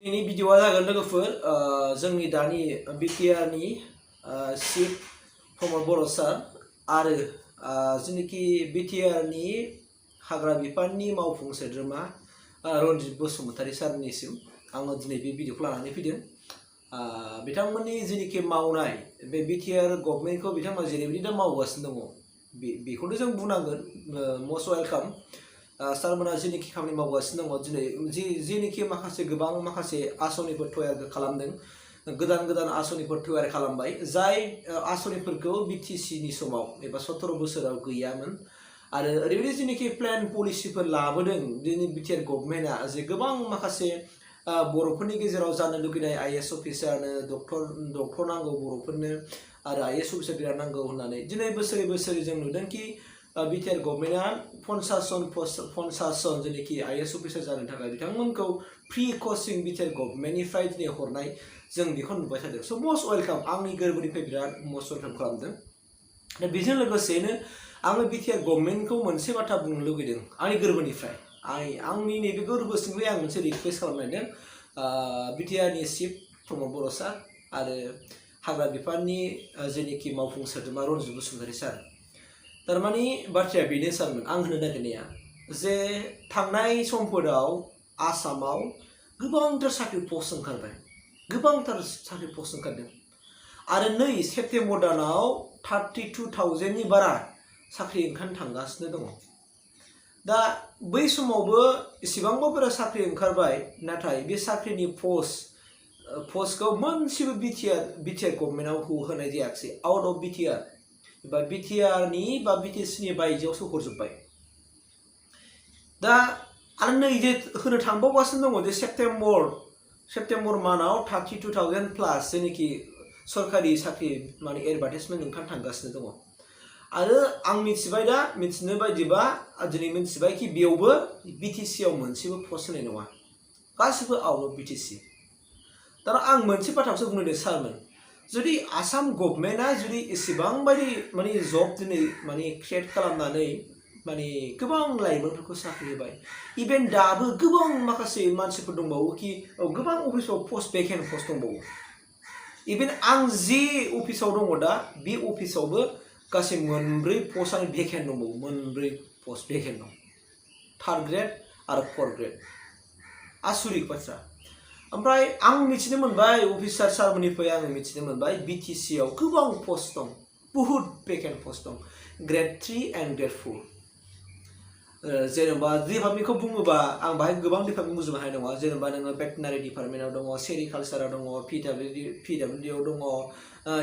ini video जागोन लोगोफोर जोंनि दानि BTR नि चिफ प्रमद बर' सार आरो जेनेखि BTR नि हाग्रा बिफाननि मावफुं सोद्रोमा रनजित बसुमतारी सारनिसिम आङो दिनै बे भिडिअखौ लानानै फैदों। बिथांमोननि जेनेखि मावनाय बे BTR गभर्नमेन्टखौ बिथांमोना जेरैबायदि दा मावगासिनो दङ बेखौनो जों बुंनांगोन मस्ट वेलकाम। सारमोना जेनेखि खामानि मावगासिनो दङ दिनै जेनेखि माखासे गोबां माखासे आसनिफोर तयार खालामदों, गोदान आसनिफोर तयार खालामबाय जाय आसनिफोरखौ BTC नि समाव एबा 17 बोसोराव गैयामोन आरो ओरैबायदि जेनेखि प्लेन पलिसिफोर लाबोदों दिनै BTR गभर्नमेन्टआ जे गोबां माखासे बर'फोरनि गेजेराव जानो लुगैनाय IAS अफिसारनो डक्टर नांगौ बर'फोरनो आरो IAS अफिसार बिराद नांगौ होननानै दिनै बोसोरै जों नुदोंखि BTR गभर्नमेन्टआ 50 जन जेनेखि IAS अफिसार जानो थाखाय बिथांमोनखौ फ्रि कचिं BTR गभर्नमेन्टनिफ्राय दिनै हरनाय जों बेखौ नुबाय थादों। स' मस्ट वेलकाम, आंनि गोरबोनिफ्राय बिराद मस्ट वेलकाम खालामदों। दा बेजों लोगोसेनो आङो BTR गभर्नमेन्टखौ मोनसे बाथ्रा बुंनो लुगैदों आंनि गोरबोनिफ्राय। आंनि नैबे गोरबो सिंनिफ्राय आं मोनसे रिक्वेस्ट खालामनायदों BTR नि चिफ प्रमद बर' सार आरो हाग्रा बिफाननि जेनेखि मावफुं सोद्रोमा रनजित बसुमतारी सार। तारमाने बाथ्राया बेनो सारमोन आं होनो नागिरनाया जे थांनाय समफोराव आसामाव गोबांथार साख्रि पस्ट ओंखारबाय, गोबांथार साख्रि पस्ट ओंखारदों आरो नै सेप्तेम्बर दानाव 32,000 नि बारा साख्रि ओंखारनो थांगासिनो दङ। दा बै समावबो एसेबांबा बारा साख्रि ओंखारबाय नाथाय बे साख्रिनि पस्टखौ मोनसेबो BTR गभर्नमेन्टआव होनाय जायाखिसै। आउट अफ BTR बा BTR नि बा BTC नि बायजोआवसो हरजोब्बाय। दा आरो नै जे होनो थांबावगासिनो दङ जे सेप्तेम्बर मान्थआव 32,000 प्लास जेनेखि सरकारि साख्रि माने एडभार्टाइजमेन्ट ओंखारनो थांगासिनो दङ आरो आं मिथिबाय दा मिथिनो बायदिबा दिनै मिथिबाय कि बेयावबो BTC आव मोनसेबो पस्ट होनाय नङा, गासिबो आउट अफ BTC। दा आं मोनसे बाथ्राखौसो बुंनो सारमोन, जुदि आसाम गभर्नमेन्टआ जुदि एसेबां बायदि माने जब दिनै माने क्रिएट खालामनानै माने गोबां लाइमोनफोरखौ साख्रि होबाय, इभेन दाबो गोबां माखासे मानसिफोर दंबावो कि गोबां अफिसाव पस्ट भेकेन्ट पस्ट दंबावो। इभेन आं जे अफिसाव दङ दा बे अफिसावबो गासै 4 पस्टआनो भेकेन्ट दंबावो, 4 पस्ट भेकेन्ट दं, 3rd ग्रेड आरो 4th ग्रेड। आसुरिक बाथ्रा। ओमफ्राय आं मिथिनो मोनबाय अफिसार सारमोननिफ्राय आङो मिथिनो मोनबाय BTC आव गोबां पस्ट दं, बहुत भेकेन्ट पस्ट दं, ग्रेड 3 एन्ड ग्रेड 4। जेनेबा डिपार्टमेन्टखौ बुङोबा आं बाहाय गोबां डिपार्टमेन्ट बुंजोबनो हानाय नङा। जेनेबा नोङो भेटेनारि डिपार्टमेन्टआव दङ, सेरिकालचाराव दङ, PWD आव दङ,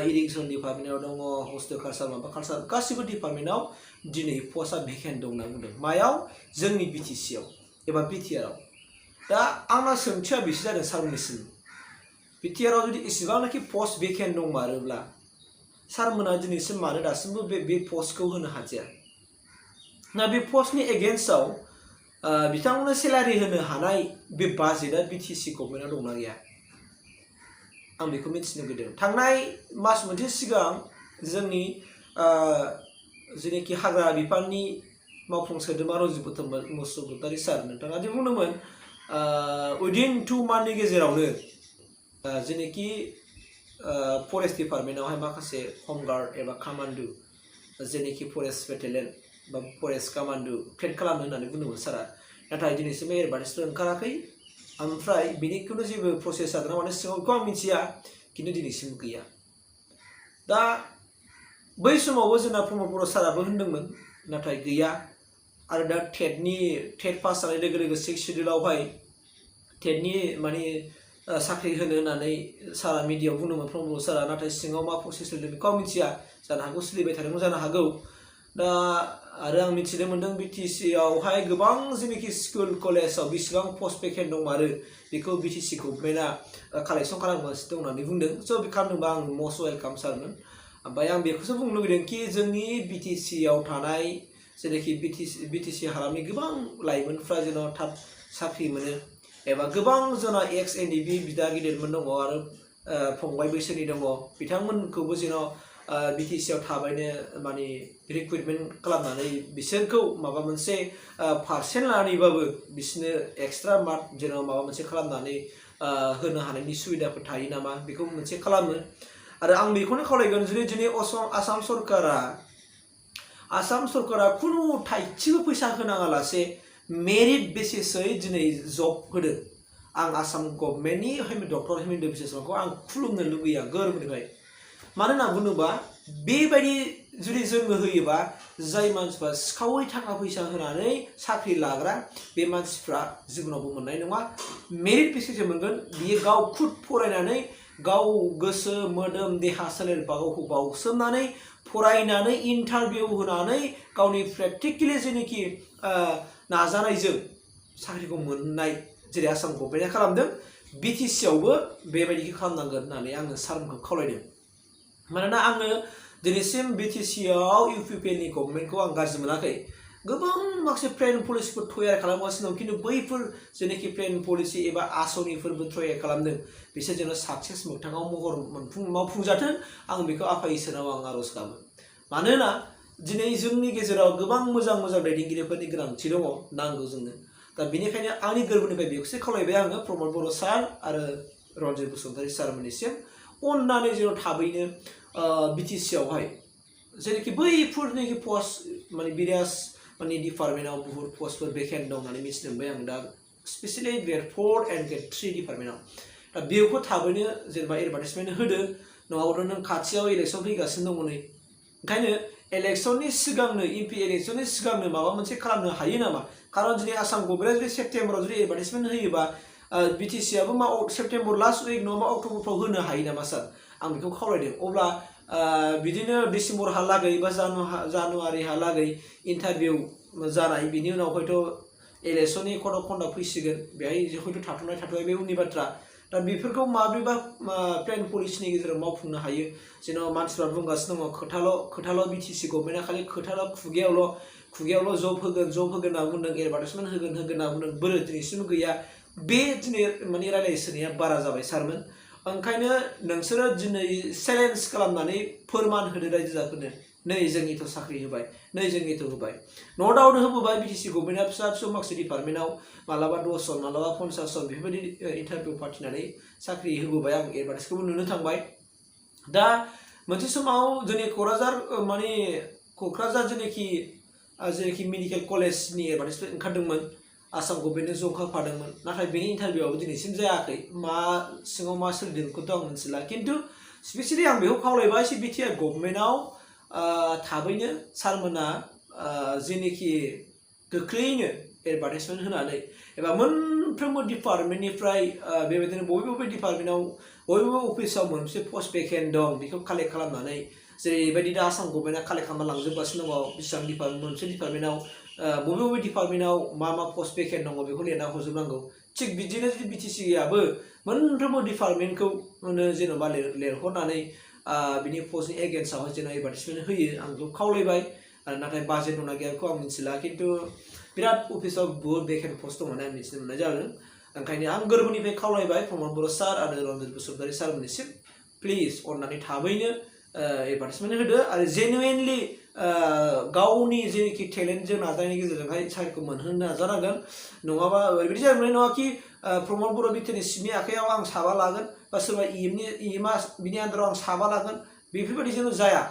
इरिगेसन डिपार्टमेन्टआव दङ, हर्टिकालचार माबा कालचार गासिबो डिपार्टमेन्टआव दिनै पस्टआ भेकेन्ट दं होनना बुंदों। मायाव? जोंनि BTC आव एबा BTR आव। दा आंना सोंथिया बिसो जादों सारमोननिसिम, BTR आव जुदि एसेबांनाखि पस्ट भेकेन्ट दंमारोब्ला सारमोना दिनैसिम मानो दासिमबो बे पस्टखौ होनो हादिया? ना बे पस्टनि एगेन्स्टआव बिथांमोननो सेलारि होनो हानाय बे बाजेटआ BTC गभर्नमेन्टआव दंना गैया? आं बेखौ मिथिनो लुगैदों। थांनाय मास मोनसे सिगां जोंनि जेनेखि हाग्रा बिफाननि मावफुं सोद्रोमा रनजित बसुमतारी सार नोंथाङा दि बुंदोंमोन उइदिन 2 मान्थनि गेजेरावनो जेनेखि फरेस्ट डिपार्टमेन्टआवहाय माखासे हमगार्ड एबा कामान्डु जेनेखि फरेस्ट बेटेलियन बा फरेस्ट कामान्डु क्रिएट खालामनो होननानै बुंदोंमोन सारा। नाथाय दिनैसिम एडभार्टाइजमेन्ट ओंखाराखै, ओमफ्राय बेनिखौनो जेबो प्रसेस जादोंना माने सिङाव बेखौ आं मिथिया, खिन्थु दिनैसिम गैया। दा बै समावबो जोंना प्रमद बर' साराबो होनदोंमोन नाथाय गैया। आरो दा टेट पास जानाय लोगो लोगो 6th शिड्युलावहाय टेटनि माने साख्रि होनो होननानै सारा मिडियायाव बुंदोंमोन प्रमद बर' सारा, नाथाय सिङाव मा प्रसेस सोलिदों बेखौ आं मिथिया, जानो हागौ सोलिबाय थादोंमोन जानो हागौ। दा आरो आं मिथिनो मोनदों BTC आवहाय गोबां जेनेखि स्कुल कलेजाव बेसेबां पस्ट भेकेन्ट दंमारो बेखौ BTC गभर्नमेन्टआ कालेक्सन खालामगासिनो दं होननानै बुंदों। स' बे खालामदोंबा आं मस्ट वेलकाम सारमोन। ओमफ्राय आं बेखौसो बुंनो लुगैदों कि जोंनि BTC आव थानाय जेनेखि BTC हालामनि गोबां लाइमोनफ्रा जेन' थाब साख्रि मोनो एबा गोबां जोंना XNDB बिदा गिदिरमोन दङ आरो फंबाय बैसोनि दङ, बिथांमोनखौबो जेन' BTC आव थाबैनो माने रिक्रुटमेन्ट खालामनानै बिसोरखौ माबा मोनसे पार्सेन्ट लानानैबाबो बिसोरनो एक्सट्रा मार्क जेन' माबा मोनसे खालामनानै होनो हानायनि सुबिदाफोर थायो नामा बेखौ मोनसे खालामो आरो आं बेखौनो खावलायगोन जुदि दिनै आसाम सरकारा खुनु थाइसेबो फैसा होनाङालासे मेरिट बेसिसै दिनै जब होदों आं आसाम गभर्नमेन्टनि डक्टर हेमेन्त बिश्वशर्माखौ आं खुलुमनो लुबैया गोरबोनिफ्राय मानो होनना बुङोबा बेबायदि जुदि जोंनो होयोबा जाय मानसिफ्रा सिखावै थाखा फैसा होनानै साख्रि लाग्रा बे मानसिफ्रा जिबनावबो मोननाय नङा मेरिट बेसिसै मोनगोन बियो गाव खुद फरायनानै गाव गोसो मोदोम देहा सोलेर गावखौ बावसोमनानै फरायनानै इन्टारभिउ होनानै गावनि प्रेक्टिकेलि जेनोखि नाजानायजों साख्रिखौ मोननाय जेरै आसाम गभर्नमेन्टआ खालामदों BTC आवबो बेबायदिखौ खालामनांगोन होननानै आङो सारमोनखौ खावलायदों मानोना आङो दिनैसिम BTC आव UPPनि गभर्नमेन्टखौ आं गाज्रि मोनाखै गोबां माखासे प्लेन पलिसिफोर तयार खालामगासिनो दं खिन्थु बैफोर जेनोखि प्लेन पलिसि एबा आसनिफोरबो तयार खालामदों बिसोर जेन' साक्सेस मोगथाङाव महर मावफुंजाथों आं बेखौ आफा इसोरनाव आं आरज गाबो मानोना दिनै जोंनि गेजेराव गोबां मोजां दैदेनगिरिफोरनि गोनांथि दङ नांगौ जोंनो दा बेनिखायनो आंनि गोरबोनिफ्राय बेखौसो खावलायबाय आङो प्रमद बर' सार आरो रन्जित बसुमतारी सारमोननिसिम अननानै जेन' थाबैनो BTC आवहाय जेरैखि बैफोरनिखि पस्ट माने बिराज माने डिपार्टमेन्टआव बहुत पस्टफोर भेकेन्ट दं होननानै मिथिनो मोनबाय आं दा स्पेसियलि ग्रेड 4 एन्ड ग्रेड 3 डिपार्टमेन्टआव दा बेखौ थाबैनो जेनेबा एडभार्टाइजमेन्ट होदो नङाबाथ' नों खाथियाव इलेक्सन फैगासिनो दङ नै ओंखायनो इलेक्शननि सिगांनो MP इलेक्शननि सिगांनो माबा मोनसे खालामनो हायो नामा खारन दिनै आसाम गभर्नमेन्टआ जुदि सेप्टेम्बराव जुदि एडभार्टाइजमेन्ट होयोबा BTC आबो मा सेप्टेम्बर लास्ट उइक नङाबा अक्ट'बरफ्राव होनो हायो नामा सार आं बेखौ खावलायदों अब्ला बिदिनो डिसेम्बरहालागै बा जानुवारिहालागै इन्टारभिउ जानाय बिनि उनाव हयथ' इलेक्शननि कड अफ कन्डाक्ट फैसिगोन बेहाय हयथ' थाथ'नाय बे उननि बाथ्रा दा बेफोरखौ माब्रैबा प्लेन पलिसिनि गेजेराव मावफुंनो हायो जेन' मानसिफ्रा बुंगासिनो दङ खोथाल' BTC गभर्नमेन्टआ खालि खोथाल' खुगायावल' जब होगोन होनना बुंदों एडभार्टाइजमेन्ट होगोन होनना बुंदों बोरो दिनैसिम गैया बे दिनै माने रायलायसोनाया बारा जाबाय सारमोन ओंखायनो नोंसोरो दिनै चेलेन्ज खालामनानै फोरमान होदो रायजो राजाफोरनो नै जों इथ' साख्रि होबाय नै जों इथ' होबाय न' डाउट होबोबाय BTC गभर्नमेन्टआ फिसा माखासे डिपार्टमेन्टआव मालाबा 10 जन मालाबा 50 जन बेफोरबायदि इन्टारभिउ फाथिनानै साख्रि होबोबाय आं एडभार्टाइजखौबो नुनो थांबाय दा मोनसे समाव जोंनि क'क्राझार जेनेखि मेडिकेल कलेजनि एडभार्टाइजमेन्ट ओंखारदोंमोन आसाम गभर्नमेन्टनो ज' ओंखारफादोंमोन नाथाय बेनि इन्टारभिउआबो दिनैसिम जायाखै मा सिङाव मा सोलिदों बेखौथ' आं मिथिला खिन्थु स्पेसियेलि आं बेखौ खावलायबाय BTR गभर्नमेन्टआव थाबैनो सारमोना जेनेखि गोख्रैयैनो एडभार्टाइजमेन्ट होनानै एबा मोनफ्रोमबो डिपार्टमेन्टनिफ्राय बेबायदिनो बबे डिपार्टमेन्टआव बबे अफिसाव मोनसे पस्ट भेकेन्ट दं बेखौ कालेक्ट खालामनानै जेरैबायदि दा आसाम गभर्नमेन्टआ कालेक्ट खालामना लांजोबगासिनो दङ बेसेबां डिपार्टमेन्ट मोनसे डिपार्टमेन्टआव बबे डिपार्टमेन्टआव मा पस्ट भेकेन्ट दङ बेखौ लिरना हरजोबनांगौ थिग बिदिनो जुदि BTC आबो मोनफ्रोमबो डिपार्टमेन्टखौ जेन'बा लिरहरनानै बिनि पस्टनि एगेन्स्टआवहाय जेन' एडभार्टाइजमेन्ट होयो आं बेखौ खावलायबाय आरो नाथाय बाजेट दंना गैया बेखौ आं मिथिला खिन्थु बिराद अफिसाव बहुत भेकेन्ट पस्ट दं होननानै आं मिथिनो मोननाय जादों ओंखायनो आं गोरबोनिफ्राय खावलायबाय प्रमद बर' सार आरो रन्जित बसुमतारी सारमोननिसिम प्लिज अननानै थाबैनो एडभार्टाइजमेन्ट होदो आरो जेनुइनलि गावनि जेनेखि टेलेन्टजों नाजानायनि गेजेरजोंहाय साख्रिखौ मोनहोनो नाजानांगोन नङाबा ओरैबायदि जानो मोननाय नङा कि प्रमद बर' बिटिआरनि सिटनि आखायाव आं साबा लागोन बा सोरबा इएमआ बिनि आन्दाराव आं साबा लागोन बेफोरबायदि जेन' जाया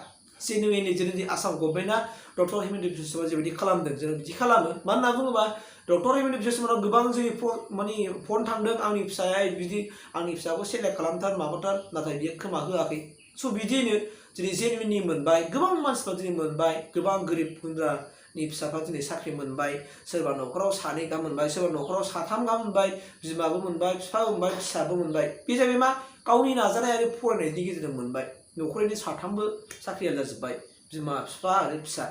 जेनुइनलि जेरै आसाम गभर्नमेन्टआ डक्टर हेमेन्त बिश्वशर्मा जेबायदि खालामदों जों बिदि खालामो मानो होनना बुङोबा डक्टर हेमेन्त बिश्वशर्मानाव गोबां जोंनि फन थांदों आंनि फिसाया बिदि आंनि फिसाखौ सेलेक्ट खालामथार माबाथार नाथाय बियो खोमा होआखै स' बिदिनो दिनै जेनुइनलि मोनबाय गोबां मानसिफ्रा दिनै मोनबाय गोबां गोरिब गुन्द्रानि फिसाफ्रा दिनै साख्रि मोनबाय सोरबा न'खराव सानै गाहाम मोनबाय सोरबा न'खराव साथाम गाहाम मोनबाय बिमाबो मोनबाय बिफाबो मोनबाय फिसाबो मोनबाय बे जाबाय मा गावनि नाजानाय आरो फरायनायनि गेजेरजों मोनबाय न'खरनि साथामबो साख्रिया जाजोब्बाय बिमा बिफा आरो फिसा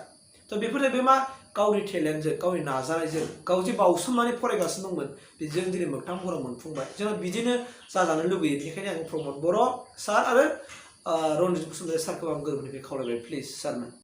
थ' बेफोर जाहैबाय मा गावनि टेलेन्टजों गावनि नाजानायजों गाव जे बावसोमनानै फरायगासिनो दंमोन बेजों दिनै मोगथां महराव मोनफुंबाय जों बिदिनो जाजानो लुबैयो बेनिखायनो आं प्रमद बर' सार आरो रन्जित बसुमतारी सारखौ आं गोरबोनिफ्राय खावलायबाय प्लिज सारमोन